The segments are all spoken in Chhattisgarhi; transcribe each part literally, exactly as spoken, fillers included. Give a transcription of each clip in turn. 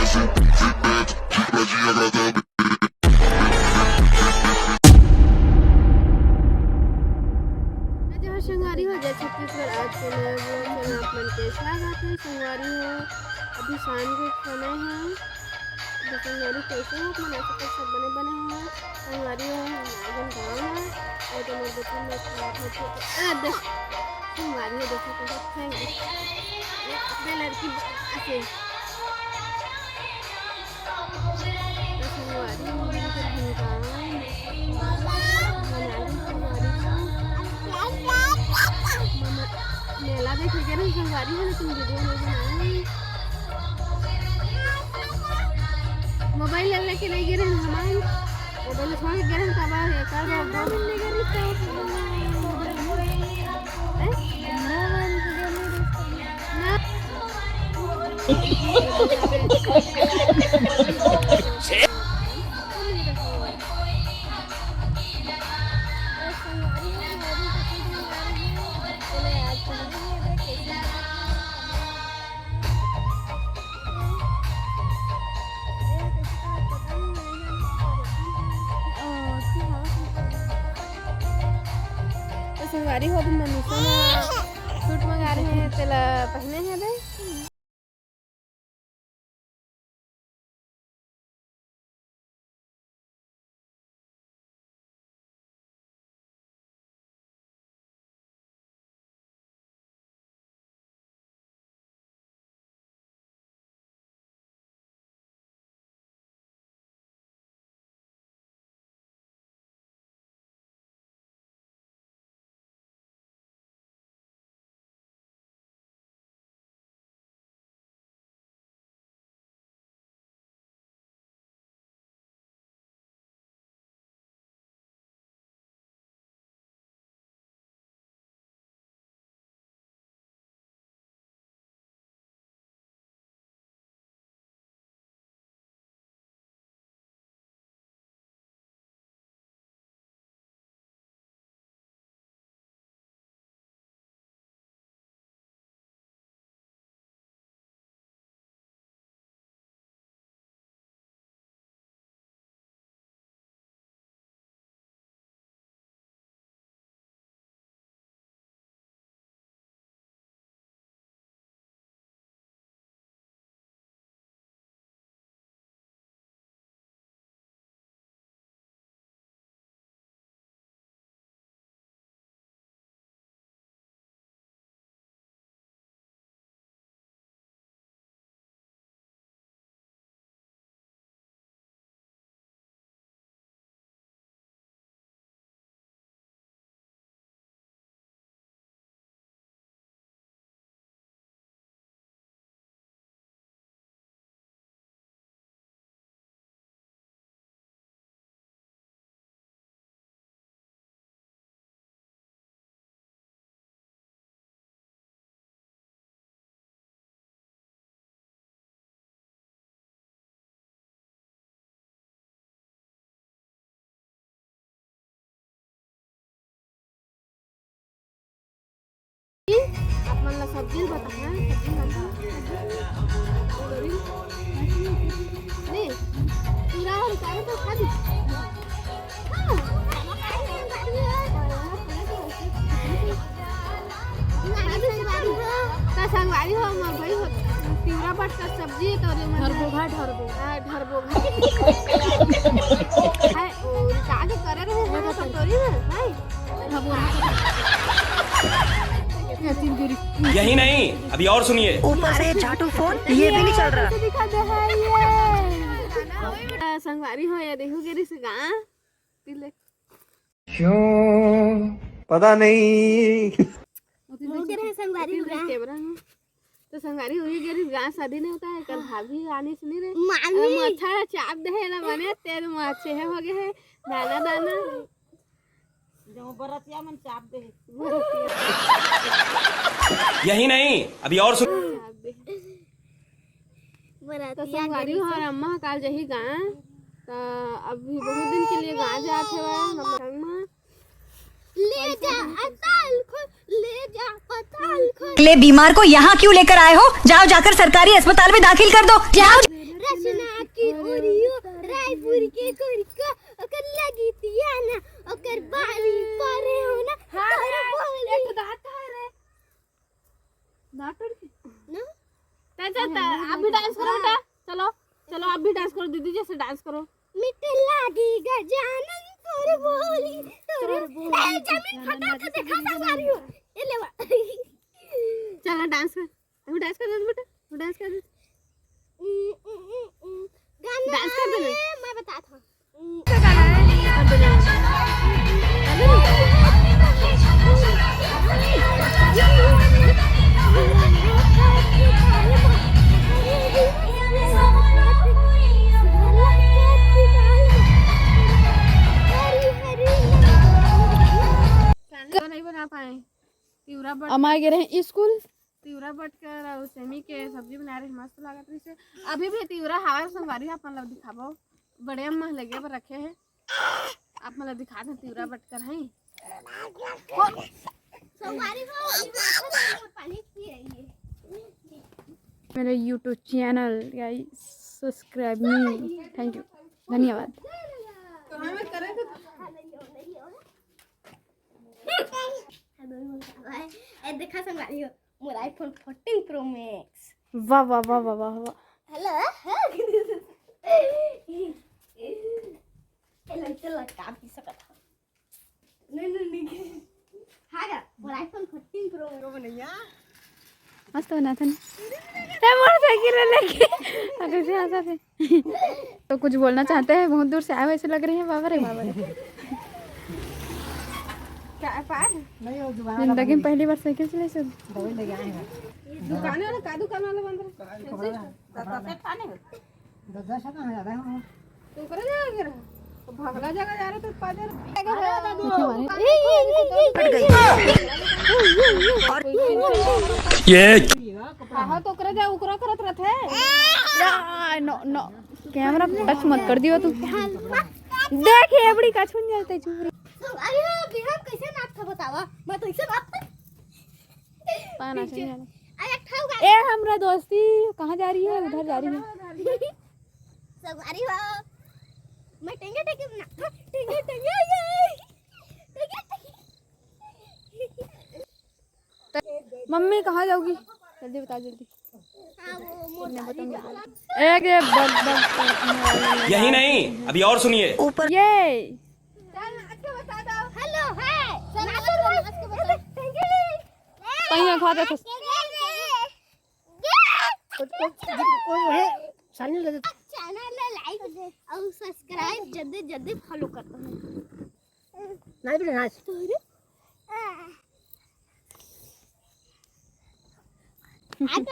जय जोहार संगवारी हो, जय छत्तीसगढ़। आज के नए vlog में आप मन के स्वागत है संगवारी हो। अभी शाम के समय है। अभी संगवारी कैसे हो आप मन? आशा करत सब बने बने हो। संगवारी हो, हम आ गए गाँव में और तो मोर बच्चा में खराब होते तो, अ, देख, संगवारी हो, देखो तो फेंक दे। ये अपने लड़की ऐसे। मेला देखे गे रहे संगवारी हो, लेकिन video नहीं बनाए। मोबाइल ले लेके नहीं गे रहे हमारे, मोबाइल छोड़ के गे रहे, तब एक आध दो दिन ले गे रहे। हैं? ना। तो संगवारी हो, अभी मनीषा ह सूट मंगा रहे हैं, तेला पहने हैं बे। आप मन ला सब्जी बता, हाँ, सब्जी बता। नहीं, पूरा और उतारो तो खा दी। हाँ, खा दी। का संगवारी हो, मोर भाई हो, तिवरा बट का सब्जी तो रे मन ढरबोघा, ढरबोघा। हाँ, ढरबोघा। हाय, ओ, का के करे रहे हैं कटोरी में, हाय। यही नहीं, अभी और सुनिए। ऊपर से झाटू फोन, ये भी नहीं चल रहा। कैसे दिखा दे है ये? आ, संगवारी हो, ये देखो के रिस गा। तिले। क्यों? पता नहीं। वो के रहे संगवारी तिले पूरा। कैमरा में। तो संगवारी हुई गे रिस गा, शादी नहीं होता है, कल भाभी आनी सुनी रे। मामी। अब अच्छा चाप दे है ना, माने तेरे मुँह अच्छे है हो गए है, दाना दाना। जो बरतिया मन चाप दे। यही नहीं, अभी और सुन। चाप दे। तो बरतिया संगवारी गली हो से। और अम्मा काल जही गा, तो अभी बहुत दिन के लिए गा जात हवा, मतलब संग में। ले जा अताल खो, ले जा पताल खो। ले बीमार को यहाँ क्यों लेकर आए हो? जाओ जाकर सरकारी अस्पताल में दाखिल कर दो। जाओ। चना के ओरियो, रायपुर के कोरिको, ओकर लगी तिया ना, ओकर बारी परे हो ना, हाँ, तोर हाँ, बोली। एक तो दांत कहाँ है रे? दांत टूट गया? ना। चल, चल, हाँ, हाँ, आप भी हाँ, डांस करो हाँ। बेटा, चलो, चलो, आप भी डांस करो दीदी, जैसे डांस करो। मिटे लागी गजानन तोर बोली, तोर तोर बोली, ए, जमीन गजानन फटा के देखा सा मारियो। ये ले बा। चल ना, डांस कर। अभी डांस कर दे बेटा, अभी डांस कर दे। उम, उम, उम, उम। गाना डांस कर दे ना। ए, मैं बताता हूँ। उम। नहीं बना पाए। तिवरा बट अमाय गे रहे स्कूल। तिवरा बटकर और सेमी के सब्जी बना रहे, मस्त लागत रहिसे। अभी भी तिवरा हावय संगवारी, आप मन ला दिखाबो, बड़े अम्मा लगे बर रखे हैं, आप मन ला दिखा दें तिवरा बटकर हैं। संगवारी हो, ई बटकर पानी पी रही है। मेरे YouTube channel guys, subscribe me, thank you, धन्यवाद। तो हमें करें तो ए, देखा संगवारी हो, मोर iPhone fourteen Pro Max। वाह, वाह, वाह, वाह, वाह, वाह। हेलो। हेलो, चलो, का पी सकत हव? नहीं, नहीं, नहीं। हाँ गा, मोर iPhone fourteen Pro Max। मस्त बनाथन। ए, मोर साइकिल लेके। अरे, से हंसा थे। तो कुछ बोलना चाहते हैं, बहुत दूर से आए हो ऐसे लग रहे हैं, बाबा रे, बाबा रे। क्या पार? नहीं, वो दुकान वाला जिंदगी में बंद पहली बार साइकिल चलाइस। दवाई लेके आए हैं। दुकान वाला, का दुकान वाला बंद रहे? कपड़ा वाला। दस दस है ना, ज्यादा है। तो ओकरे जगह गिरा। तो भगला जगह जा रहे तो पादे। पीछे मारे। फट गई। और ये हाँ, तो ओकरे जा, ओकरा करत रहत है। आ, नो, नो। कैमरा टच मत कर दियो तू। देख, ये बड़ी का छुन जाते चुप रही। अरे, बिहार कैसे नाच था बतावा? मैं तो ऐसे नाच था। पाना पीछे। चाहिए। अरे, ठाऊ गा। ए, हमरा दोस्ती कहाँ जा रही है? उधर जा रही है। संगवारी हो। मैं टेंगे टेंगे ना, टेंगे टेंगे, ये। टेंगे टेंगे। मम्मी कहाँ जाओगी? जल्दी बता, जल्दी। हाँ, वो मोटा एक ये बग, बग, यही नहीं, अभी और सुनिए। ऊपर ये। चल, नाच के बता दो। हेलो, हाय। चल, नाच के बता। पहिया खा दे। कुछ, कुछ, कुछ है, सानी लगे। चैनल ला लाइक और सब्सक्राइब जल्दी जल्दी फॉलो कर दो। नहीं भी नाच। आज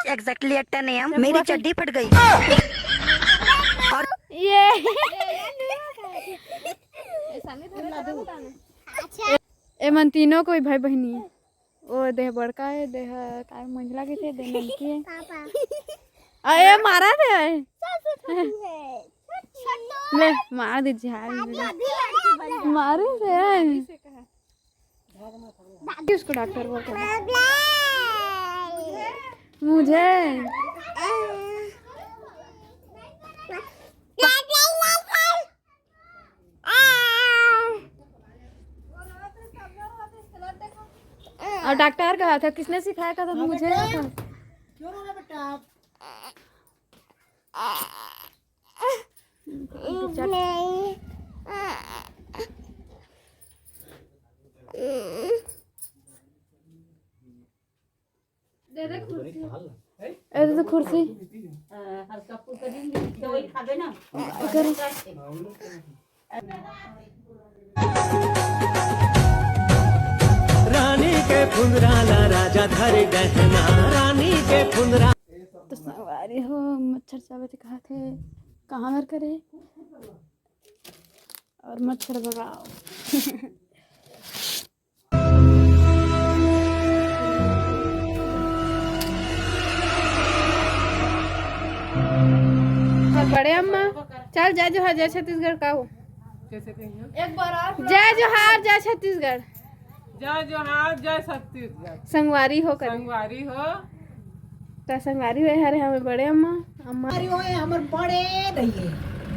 exactly at ten A M मेरी चड्डी फट गई। और ये ए मन तीनों कोई भाई बहिनी है। ओ देह बड़का है, देह काय मंझला के थे, देह ननकी है। पापा। अरे मारा थे। सबसे छोटी है। छोटी। ले मार दे झाल। दादी लड़की बन गई। मारे थे। किसको डॉक्टर बोलते हैं? मुझे। और डॉक्टर कहा था, किसने सिखाया कहा था? मुझे कहा था। क्यों रो रहा बेटा? दे दे कुर्सी। ए, दे दे कुर्सी। हल्का फुल्का दिन तो वही खाबे ना। रानी के फुंदरा ला राजा धरे गहना, रानी के फुंदरा। तो संगवारी हो, मच्छर चाबे थे कहा थे, कहाँ मर करे और मच्छर भगाओ। बड़े अम्मा, चल जय जोहार जय छत्तीसगढ़ का हो। कैसे कहिए? एक बार और। जय जोहार जय छत्तीसगढ़। जय जोहार जय छत्तीसगढ़। संगवारी हो करी। संगवारी हो। त संगवारी होए हरे हमर बड़े अम्मा, अम्मा। अरे ओए हमर बड़े दइए।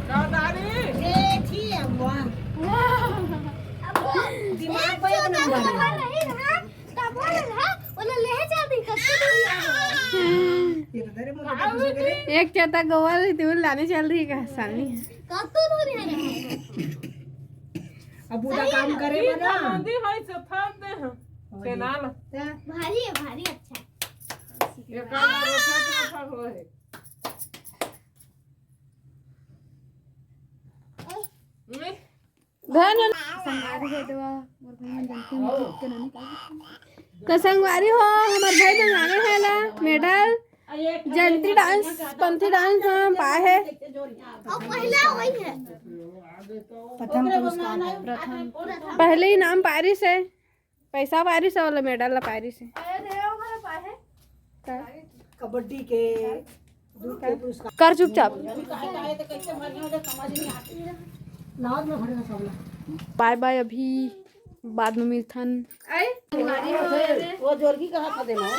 दादारी। ए थी अम्मा। दिमाग पे एक नंबर है। नहीं रहा, तब बोल रहा, बोले ले चल दी, कत्ते दूर आ रहा है। ये तो तेरे मुंह पे पूछे करे। एक चेता गोवा रही थी, वो लाने चल रही का सानी। कत्ते दूर आ रहा है। अब पूरा काम करे बना। मंदी भाई से थक दे हम। चला ना। भारी है, भारी अच्छा। ये काम भरोसा तो ऐसा हो है। धन संगवारी हो देवा, मोर भाई मन जानते हैं, मतलब के नानी का। का संगवारी हो, हमर भाई मन लाने हे ला मेडल। जयंती डांस, पंथी डांस में पाए हे। और पहला वही है। प्रथम पुरस्कार। प्रथम। पहले इनाम पारिस हे। पैसा पारिस हे वाला मेडल ला पारिस हे। अरे रे, ओकरा पाए हे। का? कबड्डी के, दूध के पुरस्कार। कर चुपचाप। बाय बाय, अभी बाद में मिलथन। आए, बीमारी हो गए। वो जोरगी कहाँ था देना?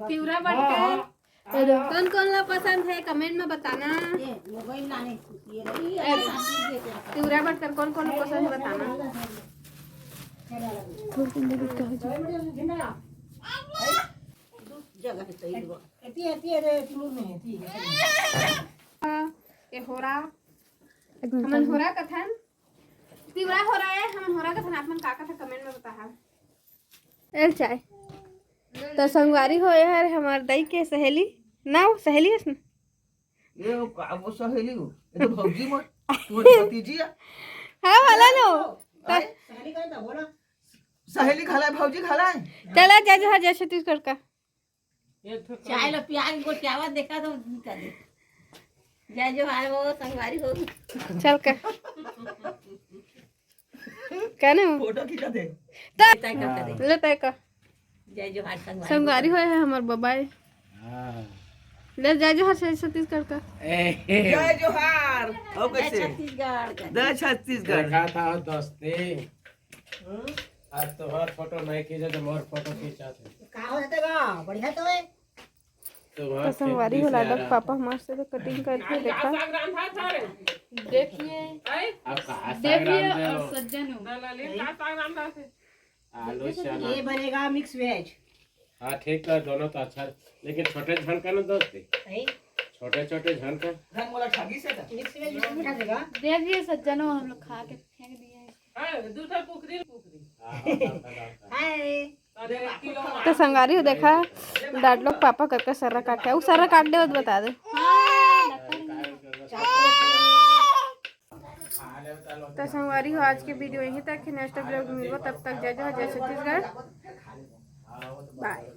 पिवरा बटकर। कौन कौन ला पसंद है, कमेंट में बताना। ये मोबाइल लाने, ये रही है। पिवरा बटकर कौन कौन ला पसंद है, बताना। जगह है सही है। एती, एती, अरे, एती मुंह में है, ठीक है। हाँ, ये होरा। हमन होरा कथन। पिवरा होरा है, हमन होरा कथन, आप मन का कथन, कमेंट में बताहा। एल चाय। तो संगवारी हो, ये हर हमार दाई के सहेली। ना, वो सहेली है ना? ये वो का, वो सहेली हो? ये तो भौजी मोर, तू भतीजी है। हाँ, वाला लो। आए? सहेली कहे तो बोला। सहेली घला है, भौजी घला है। चला, जय जोहार, जय छत्तीसगढ़ का। चाय लो, प्याज को चावल देखा तो निकाल दे। जय जोहार हो, संगवारी हो। चल का। का ना? फोटो खींचा दे। तय कर दे। ले तय कर। जय जोहार संगवारी। संगवारी होए है हमर बबाई। हाँ। ले जय जोहार से छत्तीसगढ़ का। ए, ए। जय जोहार। और जय कैसे? छत्तीसगढ़ का। जय छत्तीसगढ़। देखा था दोस्ती। हम्म? आज तोहार फोटो नहीं खींचे तो मोर फोटो खींचा थे। का होते बा? बढ़िया तो है। तो संगवारी हो, लाडो के पापा हमार से तो कटिंग करके देखा। देखिए, देखिए और सज्जनों। आलू चना। ये बनेगा मिक्स वेज। हाँ, ठीक है, दोनों तो अच्छा, लेकिन छोटे झन का ना दोस्ती। छोटे छोटे झन का। मिक्स वेज में खा देगा। देखिए सज्जनों, हम लोग खा के फेंक दिए हैं। तो संगवारी हो देखा, डांट लोग पापा करके सर्रा काट के, वो सर्रा काट दे, बता दे। तो संगवारी हो, आज के वीडियो यहीं तक है। नेक्स्ट ब्लॉग में मिलबो, तब तक जय जोहार, जय छत्तीसगढ़, बाय।